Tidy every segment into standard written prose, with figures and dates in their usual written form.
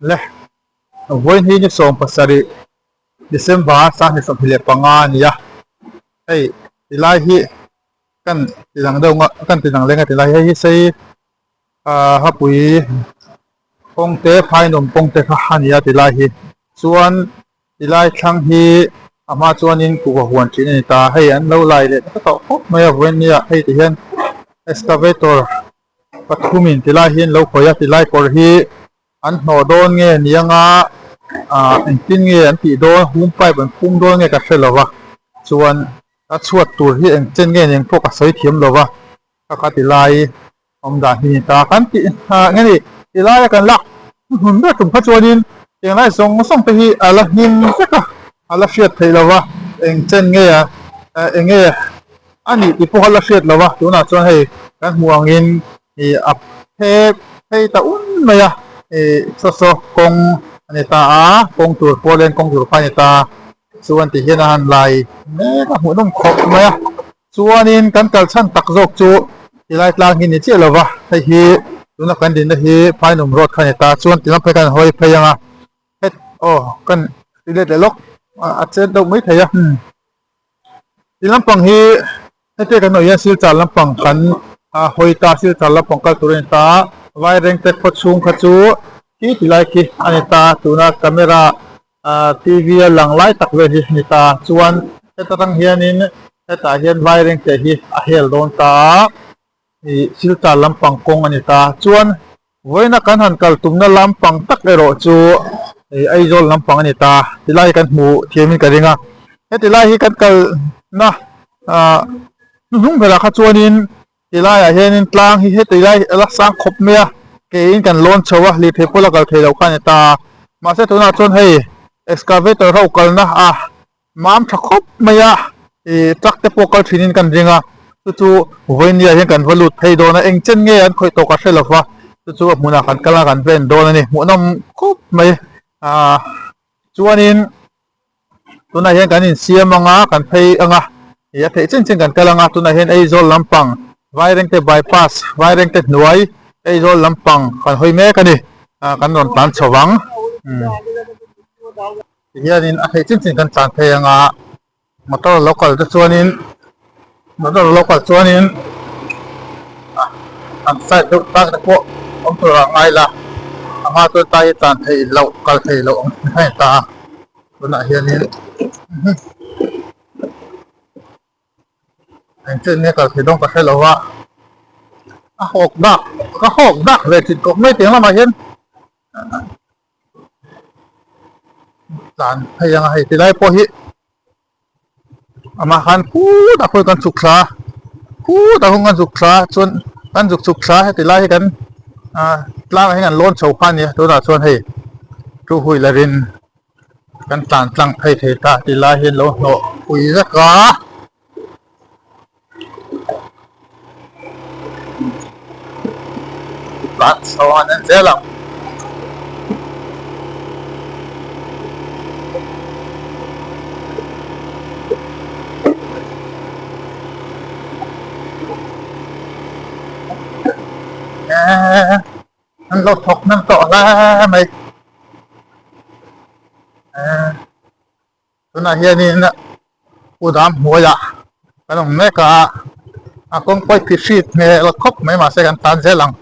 Le vawiin hi ni 17 December 2025 a ni a, hei tilai hi kan ti dang deuh nga kan ti dang leng a tilai hei hi sei ah hapui kawng te phainawm kawng te kha a ni a tilai hi chuan tilai thlang hi a hma chuanin kuhva huan thin a ni ta hei an lo lai leh nasa tawh khawp mai a vawiin nia hei ti hian excavator pathumin tilai hi an lo khawih a tilai kawr hi an hnawh dawn nge ni anga ah engtin nge an tih dawn hum pipe an phum dawn nge ka hre lo va chuan a chhuat tur hi engchen nge ni ang pawh ka sawi thiam lo va ka kha tilai awm dan hi ni ta kan tih ah nge ni tilai a kan lak hmun ber tum kha chuanin eng lai zawng zawng te hi a la hnim vek a a la hriat theih lo va engchen nge ah eng nge a nih tih pawh a la hriat lo va tunah chuan hei kan hmuh angin ih a phe phei ta un mai a ih saw saw kawng a ni ta a kawng tur pawh leng kawng tur kha a ni ta chuan ti hian a han lai mek a hmuh nawm khawp mai a chuanin kan kal chhan tak zawk chu tilai tlang hi ni chiah lo va hei hi tuna kan dinna hi phainawm road kha a ni ta chuan ti lam phei khan hawi phei ang a het aw kan ti let leh lawk a chet deuh mai thei a ti lampang hi. Hetiang kan hmuh hian silchar lampang kan hawi ta silchar lampang kal tur a ni ta Vairengte khaw chhung kha chu khi ti lai khi a ni ta tuna camera ah t v a lang lai tak vel hi a ni ta chuan heta tang hianin hetah hian Vairengte hi a hel dawn ta a ih silchar lampang kawng a ni ta chuan Vawiina kan han kal tumna lampang tak erawh chu ih Aizawl lampang a ni ta tilai hi kan hmuh thiamin ka ring a heti lai hi kan kalna ah hnuhnung berah kha chuanin tilaiah hianin tlang hi heti lai a la sang khawp mai a keiin kan lawn chho a lirthei pawh la kal thei loh kha a ni ta mahse tunah chuan hei excavator ho kalna a Mam tha khawp mai a, ih truck te pawh kal thinin kan ring a, chu chu vawinia hian kan va lut phei dawn a, eng chen nge an khawih tawh ka hre lo va, chu chu a hmunah kan kal a kan ven dawn a ni, hmuhnawm khawp mai ah chuanin tunah hian kan insiam ang a, kan phei ang a, ih a theih chin chin kan kal ang a, tunah hian Aizawl lampang Vairengte bypass Vairengte hnuai Aizawl lampang kan hawi mek a ni, ah kan rawn tlan chho vang. Tihianin a theih chin chin kan tlan phei anga motor lo kal te chuanin motor lo kal chuanin an side deuh tak te pawh awm tur ah ngai la a hma chuan tlai hi tlan theih loh kal theih loh ang a ni ta a tunah hianin engchen nge kal theih dawn ka hre lo a a hawk dak ka hawk dak ve thin kawp mai tiang lamah hian. Tlan phei ang a hei tilai pawh hi amah khan khutah khawi kan chhuk thla a khutah khawn kan chhuk thla a chuan kan zuk chhuk thla a heti lai hi kan ah tlangah hian kan lawn chho kha a ni a tunah chuan hei two wheeler in kan tlan tlang phei thei ta tilai hi an lo hnawh pui vek a. Tlan chho an en zel ang. An lo thawk hnem tawh hle mai. Tunah hianin kudam hnuaiah kan awm mek a, a kawng pawh hi hrit hmel khawp mai mahse kan tan zel ang.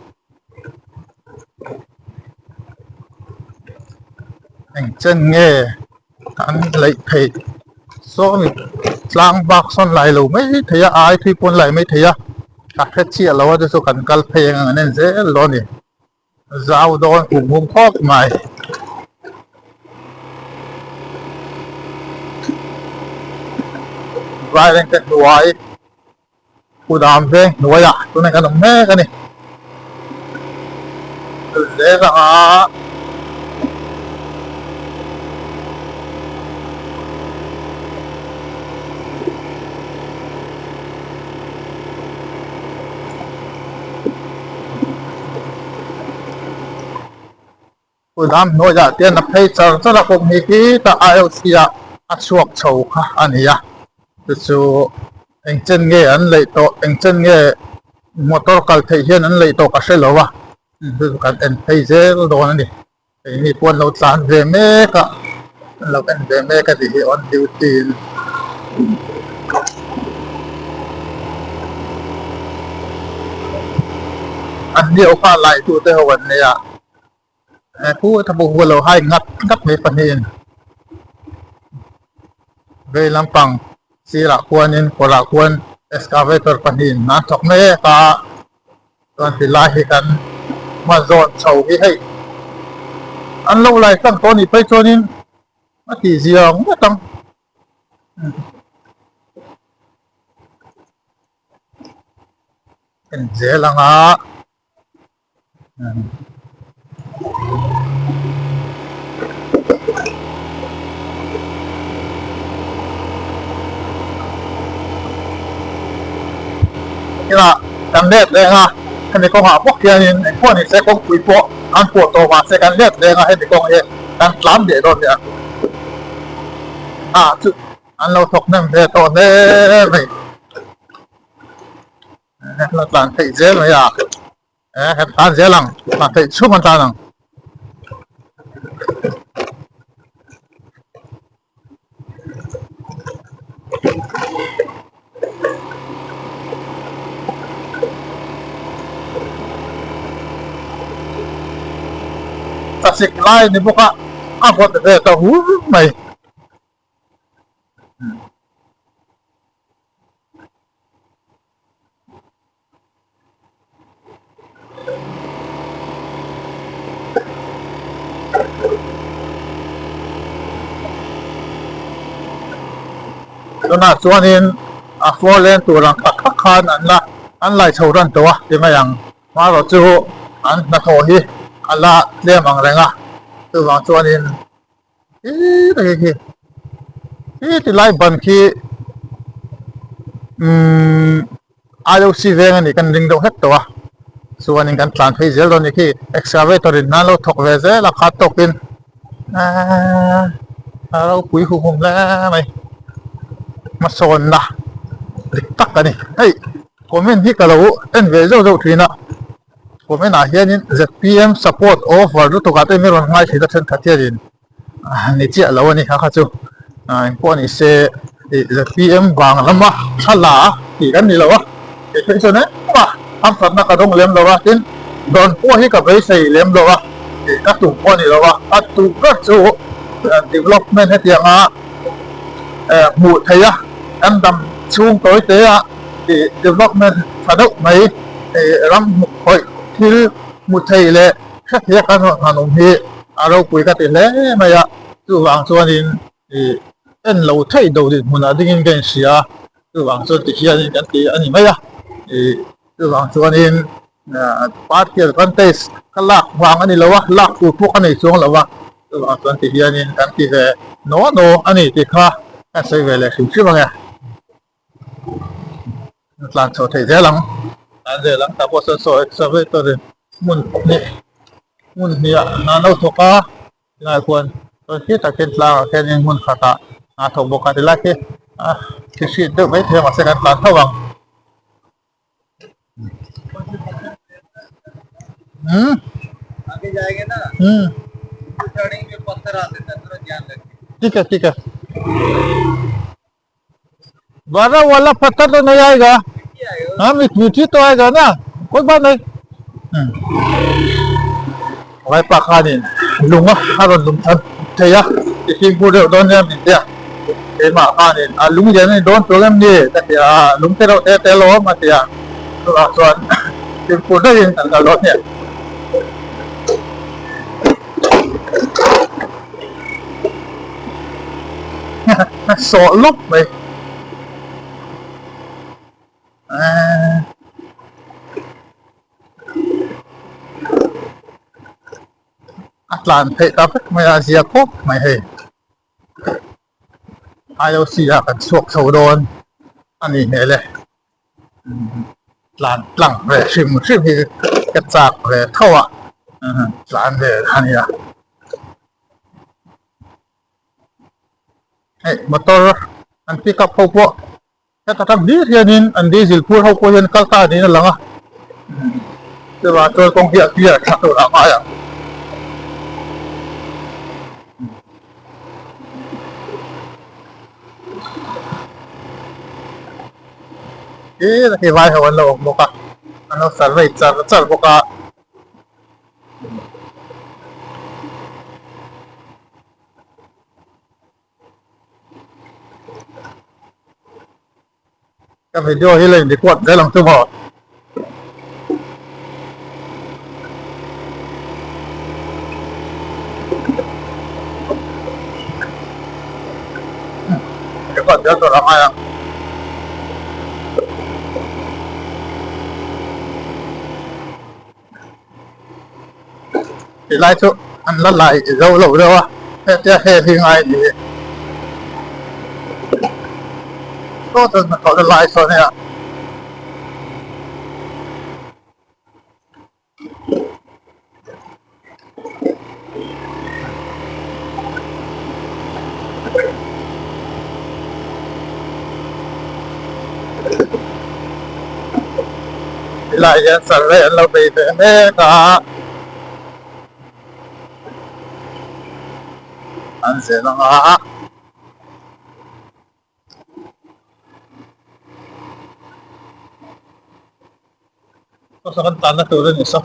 Engchen nge an laih theih sawn tlang bak sawn lai lo mai thei a, ai thui pawn lai mai thei a, a hre chiah lo a chu chu kan kal phei ang an en zel dawn a ni. Zau dawn hum hum khawp mai. Vairengte hnuai kudam veng hnuaiah tunah kan awm mek a ni. Zel anga. Kudam hnuaiah te hian a phei char char a kawng hi khi tah IOC ah a chhuak chho kha a ni a chu chu eng chen nge an leih tawh eng chen nge motor kal theih hian an leih tawh ka hre lo a chu chu kan en phei zel dawn a ni. Keini pawh an lo tlan ve mek a, an lo en ve mek a tih hi on duty in. An ni awka lai tu te ho an nia. He khu ta pawh hu a lo hai ngat ngat mai pahnihin. Vei lampang sirah khuanin kawrah khuan excavator pahnihin an thawk mek a. Chuan ti lai hi kan hma zawn chho hi hei an lo lai tlang tawh anih phei chuanin a tih zia ngawt ang. En zel ang a. Ila kan let leng a hemi kawngah bawk hianin engpawh ni se kawngpui pawh an pawh tawh mahse kan let leng a hemi kawng hi kan tlan leh dawn nia ah chu an lo thawk hnem ve tawh hle mai. La tlan theih zel mai a eh kan tlan zel ang tlan theih chhung an tlan ang. Tasik lai ni bawk a a vawt ve ta hur mai. Tunah chuanin a four lane tur ang tak tak khan an la an lai chho ran tawh a ti mai ang. Hmarawh chu an hnathawh hi a la tlem ang reng a, chuvang chuanin Khi tak hi khi khi ti lai ban khi umm IOC veng a nih kan ring deuh hlek tawh a chuanin kan tlan phei zel dawn a ni khi excavator in nan lo thawk ve zel a khat tawkin eeee a ropui hum hum hle mai hmasawnna dik tak a ni hei comment hi ka lo en ve zeuh zeuh thin a. Comment ah hianin zpm support over lutuk ah te mi rawn ngai thei ta thenkhat hianin ni chiah lo a ni kha kha chu engpawh ni se ih zpm vang lama thla la tih kan ni lo a kei phei chuan engmah hamthatna ka dawng lem lo a tin dawn pawh hi ka beisei lem lo a ih ka tum pawh a ni lo a a tum ber chu development hetianga hmuh theih a kan dam chhung tawi te a ih development tha deuh mai. Ram hmuh khawih thil hmu thei leh hre thei a kan rawn han awm hi a ropui ka ti hle mai a, chuvang chuanin ih en lo theih do dinhmunah dingin ka inhria a, chuvang chuan ti hianin kan ti a ni mai a, ih chuvang chuanin party advantage ka lak vang a ni lo a, lak tur pawh ka nei chuang lo a, chuvang chuan ti hianin kan ti ve naw naw a ni tih kha ka sawi ve leh hrim hrim ang e. Tlan chho thei zel ang tlan zel ang tah pawh sawn saw excavator in hmun hnih hmun hnih ah hna an lo thawk a tilai khuan chuan khi tak khian tlang ah khianin hmun khat ah hna a thawk bawk a tilai khi a thi hriat deuh mai thei a mahse kan tlan tho ang umm umm ठीक है ठीक है बड़ा वाला पत्थर तो नहीं आएगा हाँ मिट्टी तो आएगा ना कोई बात नहीं vai pa khanin lunga a rawn lum than thei a i fimkhur deuh dawn nia min tia keimah khanin a lung lian a ni dawn tur em ni ka ti a lung te reuh te te lawm a ti a chuvang chuan fimkhur deuhin kan kal dawn nia. Sawh lawk mai eee a tlan theih ta vek mai a zia khawp mai hei IOC ah kan chhuak chho dawn a ni hmel e tlan tlang ve hrim hrim hi ka chak ve tho a tlan ve a nia. Hei motor an pick up ho pawh heta tang hlir hianin an diesel phur ho pawh hian kal ta niin a lang a chuvang chuan kawng hi a clear tha tur a ngai ang. Khi khi vai ho an lo awm bawk a, an lo survey char char bawk a. Ka video hi la in record zel ang chu maw. Record zel tur a ngai ang. Tilai chu an la lai zo lo deuh a, hetia hel hi ngai ni hi. Saw chuan hnathawh na lai sawn hei a. Helai hian survey an lo bei ve mek a an zel ang a. Saw kan tanna tur a ni saw.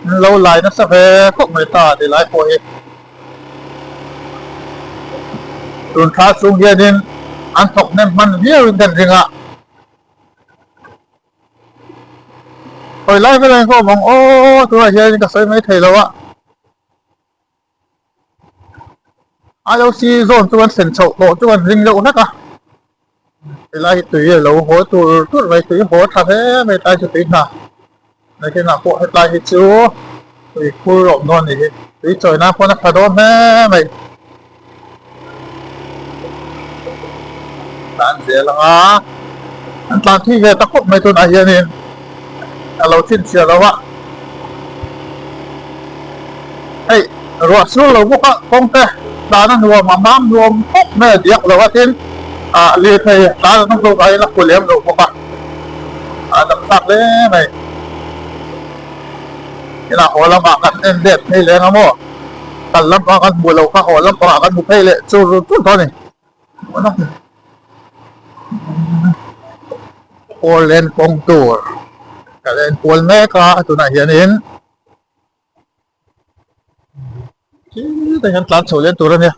An lo lai nasa ve khawp mai ta ti lai pawh hi tun thla chung hianin an thawk hnem hman viau in kan ring a. Hawi lai velah hian ka awm ang aw tunah hian ka sawi mai thei lo a. IOC zawn chu an thlen chhoh tawh chu an ring deuh hlek a, helai hi tui a lo haw tur tur mai tui haw tha hle mai tlai chu tui hna nakinah pawh hetlai hi chu tui khur a awm dawn a nih hi tui chawi nan pawn a tha dawn hle mai tlan zel ang a an tlan thui ve ta khawp mai tunah hianin a lo chhinchhiah lo a. Hei ruah sur lo bawk a kawng te tlan a nuam a mam nuam khawp mai a diak lo a tin ah lirthei tlan an awm lo aiin a pu lem lo bawk a a dam thlak hle mai inah haw lamah kan en let phei leng a maw kal lampang kan hmuh loh kha haw lampangah kan hmu phei leh chur chur dawn a ni. Awllen kawng tur ka la enkual mek a tunah hianin thil te hian tlan chho leh tur a nia.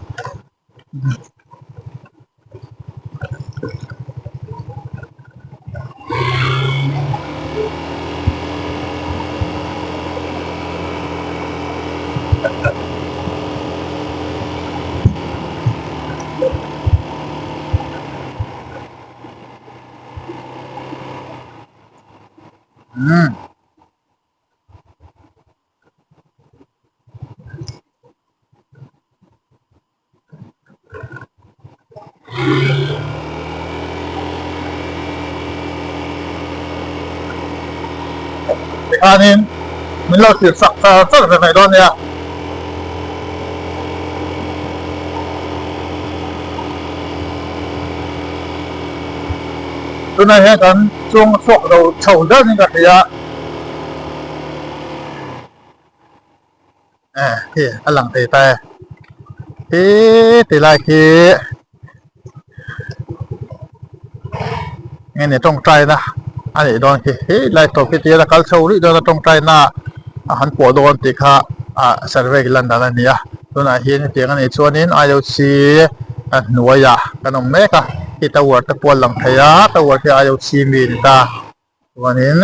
Umm. Tikhanin min lo thlir sak char char ve mai dawn nia. Tunah hian kan chung chhuak lo chho danin ka hria. Eh khi a lang thei ta e khi ti lai khi nge ni tawngtai na a nih dawn khi he lai tawp khi tia kal chho rih dawn a tawngtai na a han pawh dawn tih kha ah survey lan dan a ni a tunah hian hetiang a nih chuanin I_O_C a hnuaiah kan awm mek a khi tower te pawh a lang thei a tower khi I_O_C mi a ni ta chuanin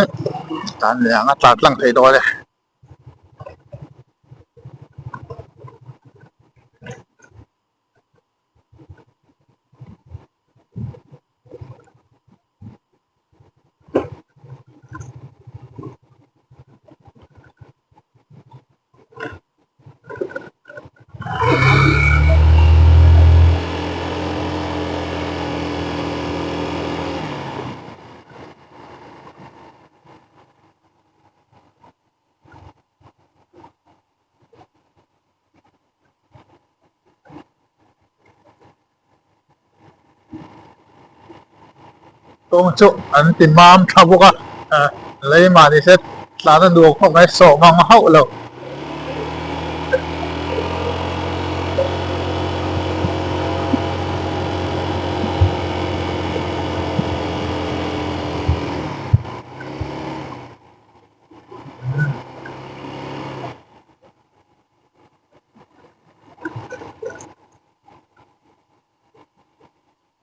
tan leh ang a tlar tlang thei dawn e. Kawng chu an ti mam tha bawk a, lei mahni se tlan a nuam khawp mai, sawh ngang hauh lo.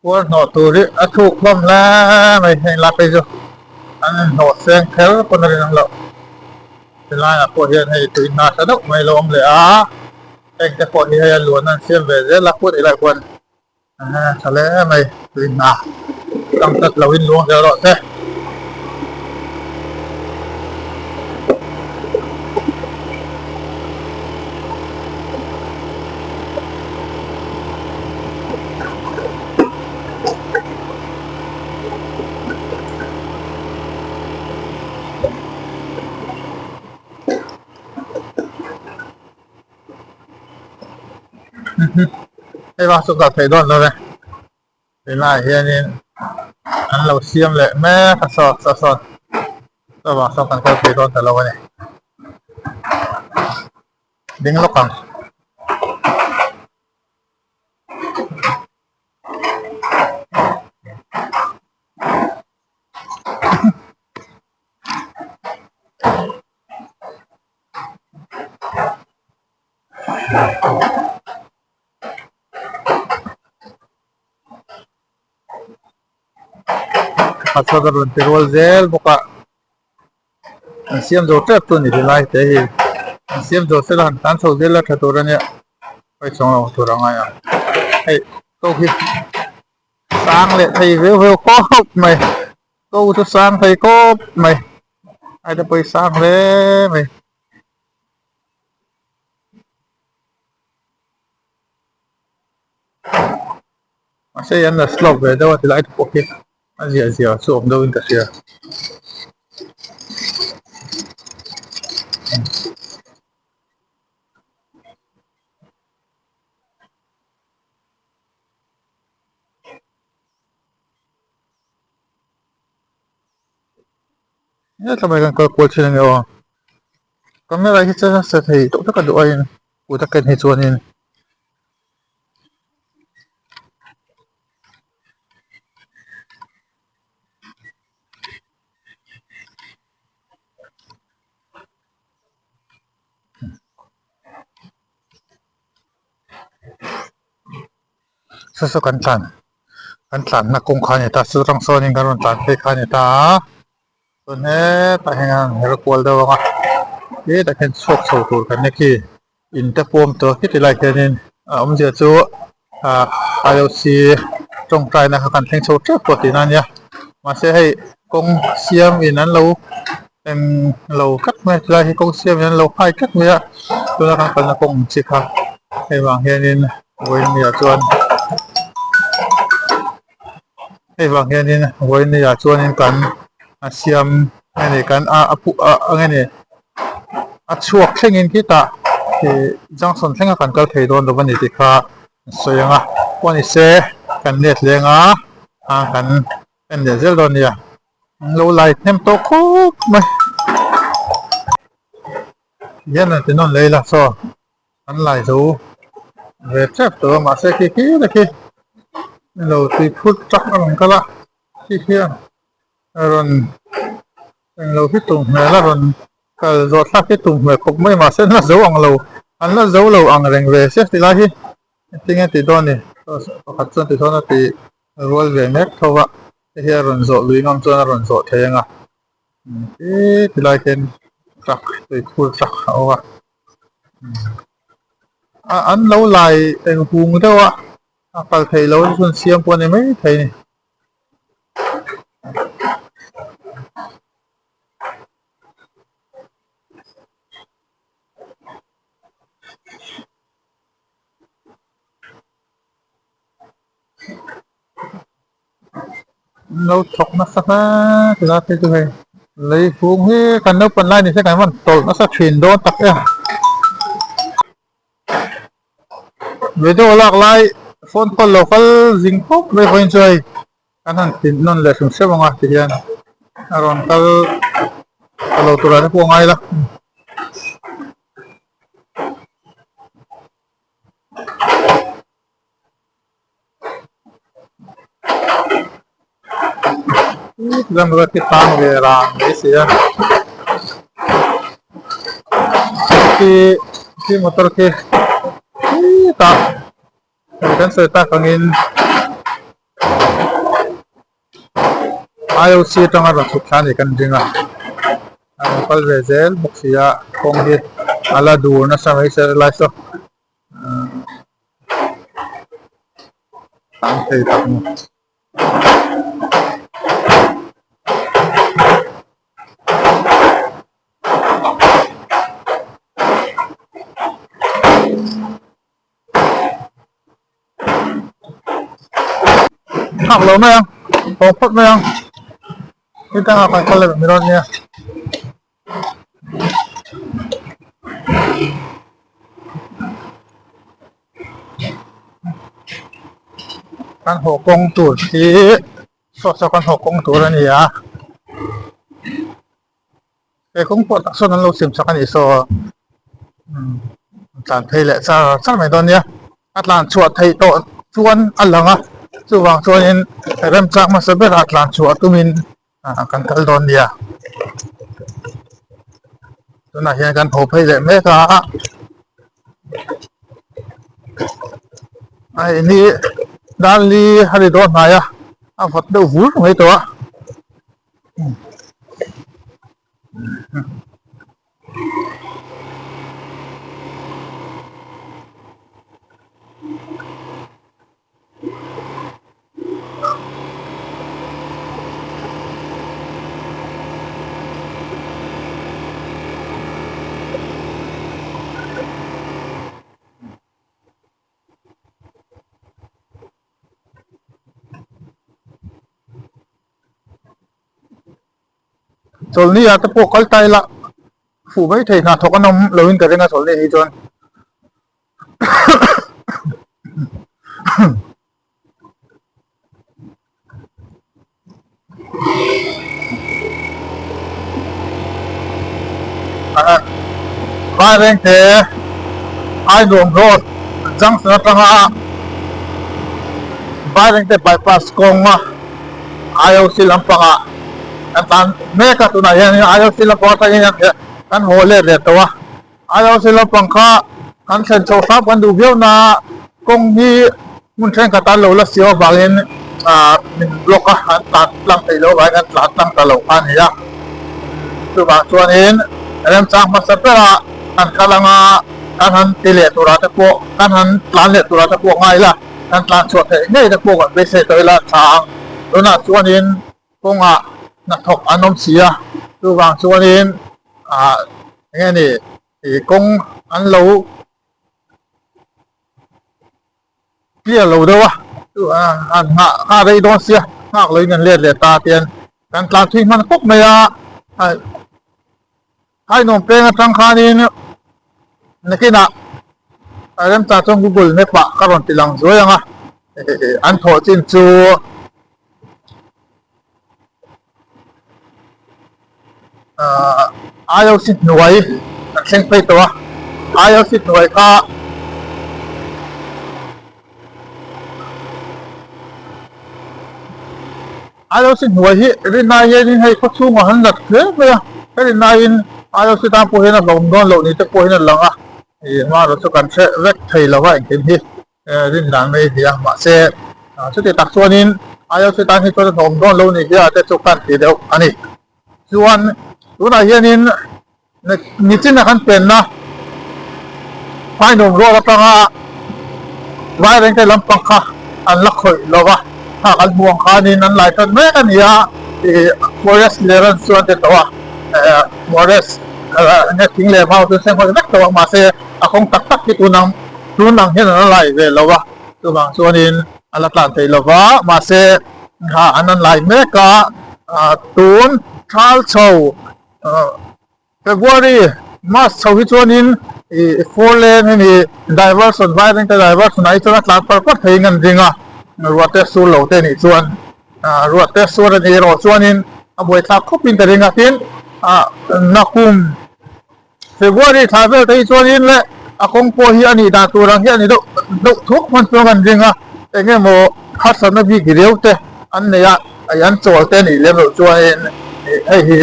Khuar hnawh tur hi a thuk hlawm hle mai heng lai phei chu an inhnawh seng kher pawn a rinawm loh. Helaiah pawh hian hei tui hna tha deuh mai a lo awm leh a, heng te pawh hi hei a luan an siam ve zel a kut ilai khuan tha hle mai tui hna tang tlat loin luang zel rawh se. Hei vang chu kal thei dawn lo ve tunlaiah hianin an lo siam leh mek a saw saw sawn saw vang sawn kan kal thei dawn ta lo a ni. Ding lawk ang. A chhuat a rawn ti rual zel bawk a. An siam zo tep chu a ni lai te hi an siam zo sela han tlan chho zel a tha tur a nia hawi chhawng lo tur a ngai ang hei ko hi sang leh thei veu veu khawp mai ko chu sang thei khawp mai ai te pawh hi sang hle mai. Mahse an la slope ve deuh a tilai te pawh khi a ziah ziah chu awm deuhin ka hria. Hetlai mai kan kal kual thin a ni aw camera hi chuan a sa thei tawh tak a duh aiin kut a ken hi chuanin. Saw saw kan tlan kan tlanna kawng kha a ni ta chu atang sawnin kan rawn tlan phei kha a ni ta a chuan hetah hian an her kual deuh ang a hetah khian chhuak chho tur kan ni khi. In te pawm tawh khiti lai khianin a awmzia chu ah IOC tawngtaina kha kan thleng chho tep tawh tihna a nia mahse hei kawng siam in an lo eng lo tlat mai a tilai hi kawng siam in an lo nghai tlat mai a tuna kan kalna kawng ang chi kha hei vang hianin vawiinniah chuan hei vang hianin vawiinniah chuanin kan a siam nge ni kan a a a nge ni. A chhuak thlengin khitah ih junction thlenga kan kal thei dawn lo a ni tih kha an sawi ang a pawh ni se kan let leng a a kan en leh zel dawn a nia an lo lai hnem tawh khawp mai hian an ti nawn leh ila saw an lai zo ve tep tawh a mahse khi khi te khi lo tui phut tak a rawn kal a khi khian a rawn Englo hi tum hmel a rawn kal zawh thlak hi tum hmel khawp mai mahse an la zo ang lo an la zo lo ang reng ve sia ti lai hi engtin nge tih dawn ni pakhat chuan ti dawn a ti rual ve mek tho a hei hi a rawn zawh lui ngam chuan a rawn zawh thei ang a ti ti lai khian truck tui phur truck a awm a an lo lai eng hung deuh a a kal theih loh chu an siam pawh a ni mai thei a ni. Lo thawk nasa hle tilai phei chu hei lei hung hi kan naupan lai ni se kan rawn tawlh nasa thin dawn tak e. Video lak lai phone call lo kal zing khawp mai vawiin chu hei. Kan han tin nawn leh hrim hreuh ang a tihian a rawn kal ta lo turah te pawh a ngai la. Ram te tang ve rang mai si a khi khi motor khi khitah hei kan sawi tak angin I_O_C atanga rawn chhuk thla a ni kan ring a a rawn kal ve zel bawk si a kawng hi a la dur nasa mai se lai saw. Tang thei tak maw. Nghak lo mai ang haw phawt mai ang heta kan kal leh mai dawn nia. Kan haw kawng tur hi saw saw kan haw kawng tur a ni a he kawng pawh tak sawn an lo siam chak a nih saw umm tlan phei leh char char mai dawn nia a tlan chhuah theih tawh chuan a lang a chuvang chuanin remchang hmasa berah tlan chhuah tumin ah kan kal dawn nia tunah hian kan haw phei leh mek a a hei hi Darli a ri dawn hnai a a vawt deuh vur mai tawh a. Chawlhni ah te pawh kal ta ila fuh mai thei hna thawk an awm lo in ka ring a chawlhni hi chuan. Vairengte Ainuam road junction atanga Vairengte bypass kawnga I_O_C lampangah kan tlan mek a tunah hianin I_O_C lampang atangin kan haw let leh tawh a. IOC lampang kha kan thlen chhoh hrap kan duh viau na kawng hi hmun thenkhat an lo la siam avangin ah min block a an tlan tlang theih loh avangin kan tlan tlang ta lo kha a ni a chuvang chuanin remchang hmasa berah kan kal anga kan han ti leh turah te pawh kan han tlan leh turah te pawh ngai ila kan tlan chhuah theih ngei te pawh kan beisei tawh ila a tha ang tunah chuanin Kawngah hnathawk an awm si a, chuvang chuanin ah eng nge ni ih kawng an lo clear lo deuh a, chu an nghah nghah rei dawn sia nghak loin an let leh ta tian kan tlan thui hman khawp mai a, Hainawm peng atang khanin nakinah remchang chuan Google Map ah ka rawn ti lang zuai ang a, an thawh chin chu ahh IOC hnuai an thleng phei tawh a, IOC hnuai kha IOC hnuai hi rinai hianin hei khawchhungah an lat hle mai a, he rinaiin IOC tan pawh hian a hlawm dawn loh ni te pawh hian a lang a, ih hmanraw chu kan hreh vek thei lo a engkim hi rin dan mai a ni a, mahse chuti tak chuanin IOC tan hi chuan a hlawm dawn lo ni hi a te chu kan ti deuh a ni. Chuan tunah hianin Nichin a kan penna Phainawm rual atanga Vairengte lampang kha an la khawih lo va, kha kan hmuh ang khanin an lai tan mek a ni a, ih forest clearance chu an ti tawh a, eh forest enge thing leh mau chu an seng hawi vek tawh a, mahse a kawng tak tak hi tun ang tun ang hian an la lai ve lo va, chuvang chuanin a la tlan thei lo va, mahse ha an an lai mek a, tun thal chho. February, March chho hi chuanin ih four lane hemi diversion vairengte diversion ah hi chuan a tlan par par theiin an ring a, ruahte sur lo te nih chuan. Ruah te suar a nih erawh chuanin a buaithlak khawpin ka ring a, tin nakum February thla vel te hi chuanin leh a kawng pawh hi a nih dan tur ang hi a ni deuh deuh thuak hman chuan kan ring a, eng emaw harsatna bik riau te an nei a, an chawl te a nih lem loh chuanin hei hi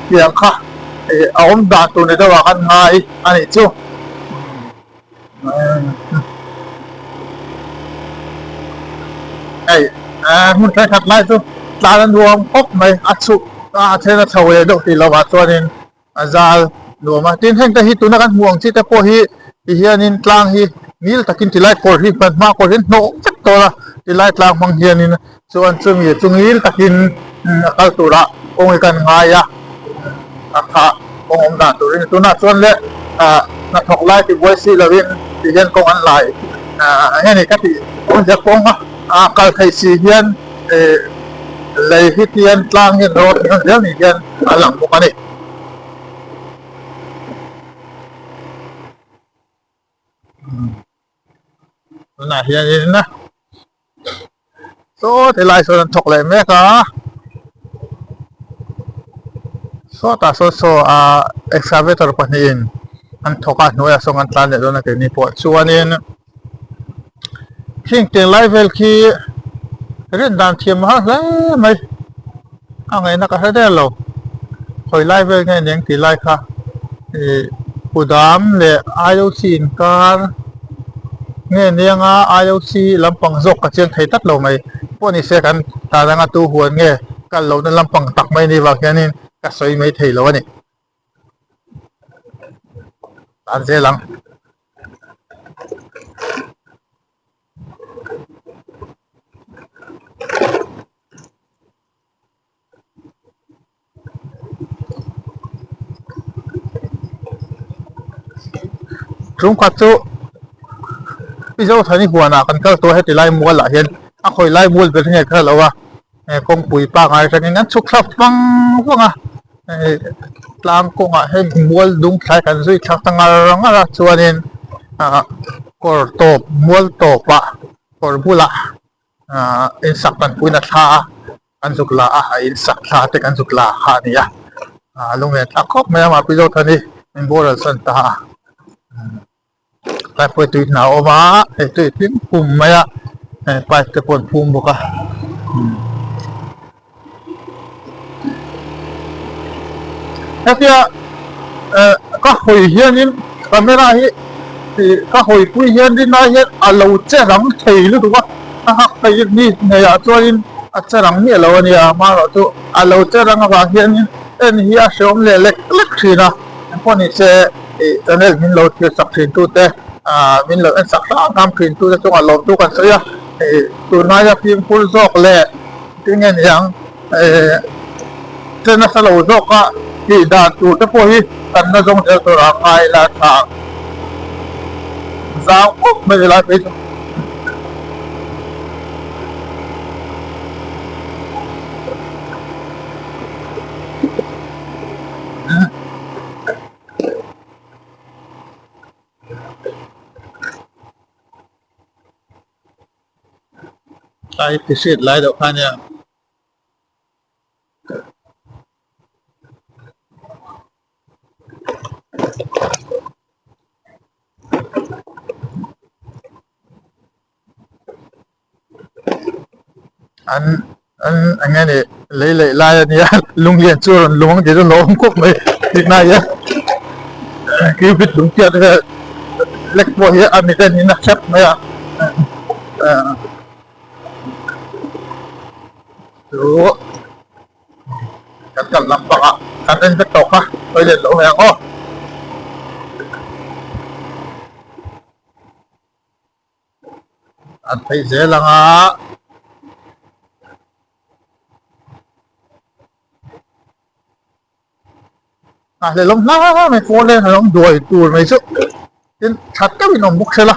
tiang kha a awm dan tur ni deuh ah kan ngai a nih chu. Hei hmun thenkhat lai chu tlan a nuam khawp mai a chhuk a then a chho leh deuh tih lovah chuanin a zal nuam a tin heng te hi tuna kan hmuh ang chi te pawh hi ti hianin tlang hi ngil takin tilai kawr hi hman hma kawr hi an hnawh vek tawh a tilai tlang hmang hianin chuan chumi chu ngil takin a kal turah kawng hi kan ngai a a kha kawng awm dan turin tunah chuan le ah hnathawk lai tibuai si lovin ti hian kawng an lai ah eng nge ni ka tih awmzia kawng a kal theih si hian ih lei hi tian tlang hian rawt hian zel ni hian a lang bawk a ni. Tunah hianin saw tilai sawn an thawk leh mek a sawtah sawn saw a excavator pahnihin an thawk a hnuaiah sawn an tlan leh dawn a keini pawh chuanin khing tiang lai vel khi rin dan thiam a har hle mai a ngaihna ka hre der lo khawi lai vel nge eng tih lai kha ih kudam leh I_O_C inkar nge nianga I_O_C lampang zawk ka chiang thei tlat lo mai pawh ni se kan tan anga tu huan nge kal lohna lampang tak mai ni vang hianin ka sawi mai thei lo a ni. Tan zel ang. Chungkhat chu Pi Zothani huanah kan kal tawh a heti lai mualah hian a khawi lai mual ber nge ka hre lo a kawngpui pangngai atangin an chhuk thlak vang vang a tlang kawngah hian mual dung thlai kan zui thlak ta ngar ngar a chuanin ah kawr tawp mual tawpah kawr bulah ah insak kan puiin a thla a kan zuk la a a insak thla te kan zuk la kha a ni a ah lunglen thlak khawp mai a mahni Zothani min boral san ta a. Tlai pawh tui hna a awm a hei tui a tling pum mai a hei pipe te pawh an phum bawk a hetia eh ka hawi hianin camera hi ih ka hawi pui hian rin ai hian a lo che rang thei lutuk a a hak phei ni hnuaiah chuanin a che rang miah lo a nia amaherawhchu a lo che rang avang hianin en hi a hreawm leh lek lek thin a engpawh ni se. Ih channel min lo thlir sak thin tu te ah min lo en sak hrang hrang thin tu te chungah lawm tu kan sawi a ih tunlaia fimkhur zawk leh tinge niang ih che nasa lo zawk a tih dan tur te pawh hi kan la zawng zel tur a ngai la tha zang khawp mai helai phei chu. Tlai ti hriat lai deuh kha ania. An an eng nge ni lei leih lai a nia lunglian chu a rawn lung ang tih chu a hlauhawm khawp mai tikna hian cupid lung chiah te vel lek pawh hi a mit en in a hrep mai a chu kan kal lampangah kan en vek tawh kha toilet lo mai ang aw. An phei zel ang a. A hlelawm hla mai pawl nen an awm duai tur mai chu tin tha deuhin awm bawk se la.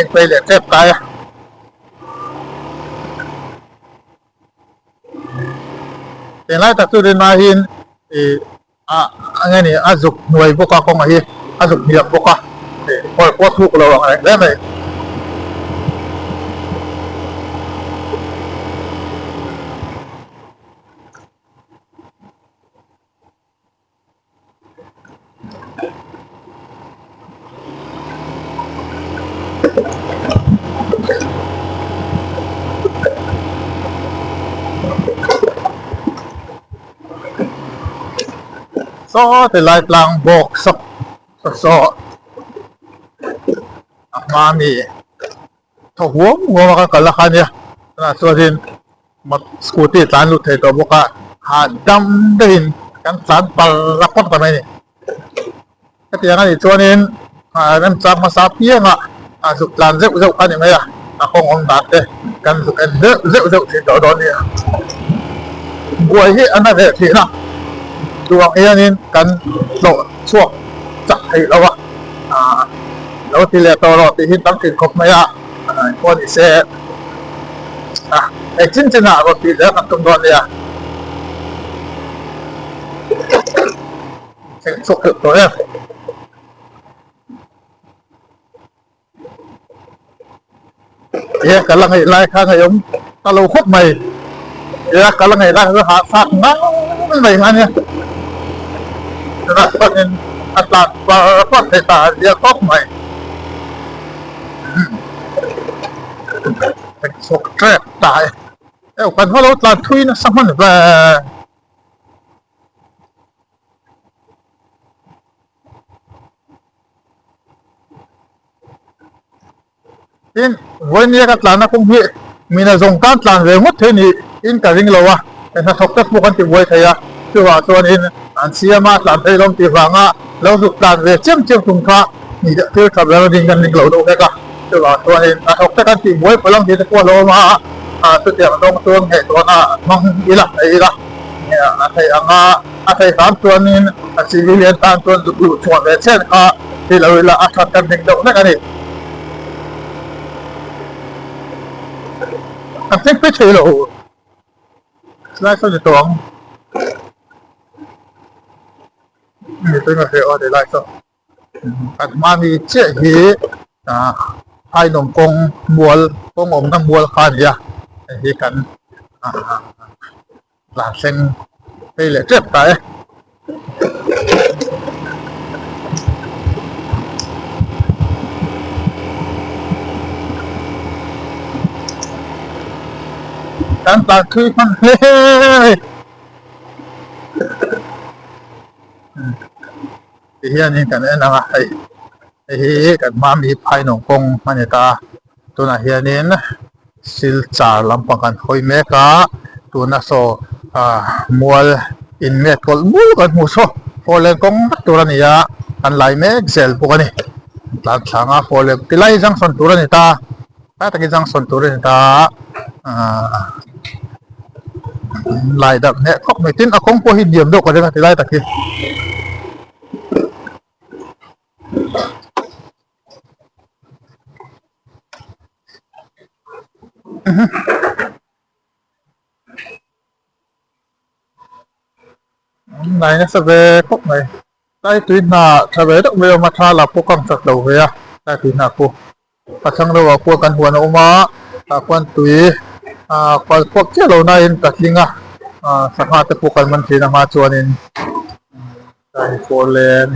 thleng phei leh tep ta e. Tunlai tak chu rin aiin ih a eng nge ni a zuk hnuai bawk a kawngah hi a zuk hniak bawk a ih kawr pawh a thuk lo ang reng hle mai. Saw ti lai tlang bawk sawk saw a hma mi. Thaw huam huam a ka kal a kha nia tunah chuanin scooty tlan lut thei tawh bawk a hahdam deuhin kan tlan pal rap rap ta mai a ni. Hetiang a nih chuanin remchang hmasa piangah zuk tlan zeuh zeuh kha a ni mai a, a kawng awm dan te kan zuk en zeuh zeuh zeuh thin tawh dawn nia. Buai hi a na ve thin a, duang hianin kan tlawh chhuak chak theih lo a. Lo ti leh tawh rawh tih hi tam thin khawp mai a, pawh ni se hei chin chin ah rawn tih zel kan tum dawn nia. Thleng chhuak deuh tawh em. Tia ka la ngaih lai kha ngaihawm ta lo khawp mai. Tia ka la ngaih lai kha hahthlak ngang mai kha ania. Tunah chuanin a tlan par par thei ta a zia khawp mai. Chhawk tep ta e. Eo kan hma lo tlan thui nasa hman ve. Tin, vawinia ka tlanna kawng hi mina zawng tan tlan ve ngawt thei ni in ka ring lo a, hnathawk te pawh kan ti buai thei a, chuvang chuanin an siam a tlan thei lawm tih vanga lo zuk tlan ve chiam chiam tum kha ni deuh thil tha ber ding kan ring lo deuh hlek a, chuvang chuanin hnathawk te kan tih buai palh ang tih te pawh a lo awm a, chutiang zawng chuan ngaihtuahna hmang ila thei ila a theih ang a. A thei hram chuanin a civilian tan chuan zuk luh chhuah ve chen kha ti lo ila a that kan ring deuh hlek a ni. Kan thleng phei thei lo. Slide saw ni tawh ang. Mi tui nga hreh aw ti lai saw. Kan hma mi chiah hi Phainawm kawng mual kawng awmna mual kha a ni a. Hei hi kan Tlan thleng phei leh tep ta e. Kan tlan thui hman hle mai. Ti hianin kan en ang a hei hei hi kan hma mi phainawng kawng a ni ta tunah hianin silchar lampang kan hawi mek a tuna saw ah mual in met kawlh mul kan hmuh saw four lane kawng vek tur a ni a an lai mek zel bawk a ni tlan thlang a four lane tilai junction tur a ni ta lai takin junction tur a ni ta ah lai darh hneh khawp mai tin a kawng pawh hi hniam deuh ka ring a ti lai tak hi. Nai nasa ve khawp mai tlai tui hna tha ve deuh mai a awm a thla lah pawh kang chat lo ve a tlai tui hna pawh. A thlang deuhah khuan kan huan a awm a tah khuan tui ah kal chhuak chiah lo nain ka tling a ah sangha te pawh kan man thin a hma chuanin tlai pawh len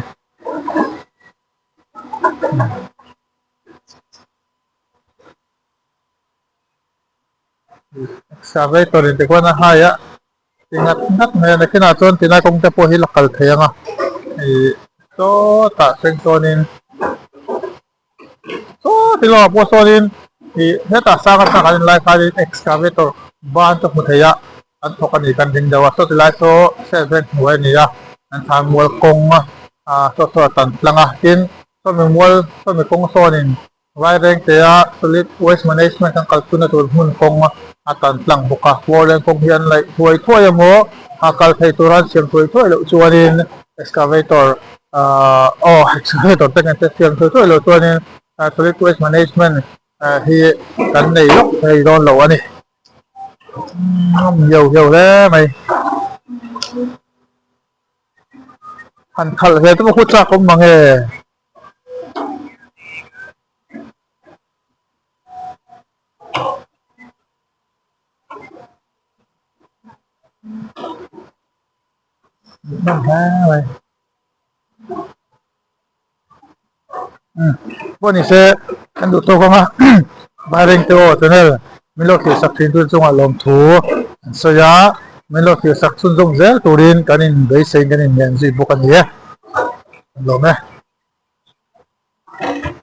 excavator in tikhuan a hai a ti ngat ngat mai a nakinah chuan tilai kawng te pawh hi la kal thei ang a ih sawtah thleng chuanin saw ti lawngah pawh sawnin ih hetah sang atang an inlai khanin excavator ban chu hmu thei a an thawk a ni kan ring deuh a saw tilai saw hriat veng hnuai a ni a an thlan mual kawng a ah saw saw a tan tlang a tin sawmi mual sawmi kawng sawnin Vairengtea Solid Waste Management an kalpuna tur hmun kawng a tan tlang bawk a. Worland kawng hi an laih thuai thuai emaw a kal thei tura an siam thuai thuai loh chuanin excavator aw excavator te kan siam thuai thuai loh chuanin. Solid Waste Management hi kan nei lawk thei dawn lo a ni. Umm hiau hiau hle mai. Han khalh ve te pawh khu chak awm mang e. Hman hle mai. Umm pawh ni se kan duh tawk ang a Vairengte aw channel min lo thlir sak thin tu chungah lawmthu an sawi a min lo thlir sak chhunzawm zel turin kan in beiseiin kan in ngen zui bawk a ni e. Kan lawm e.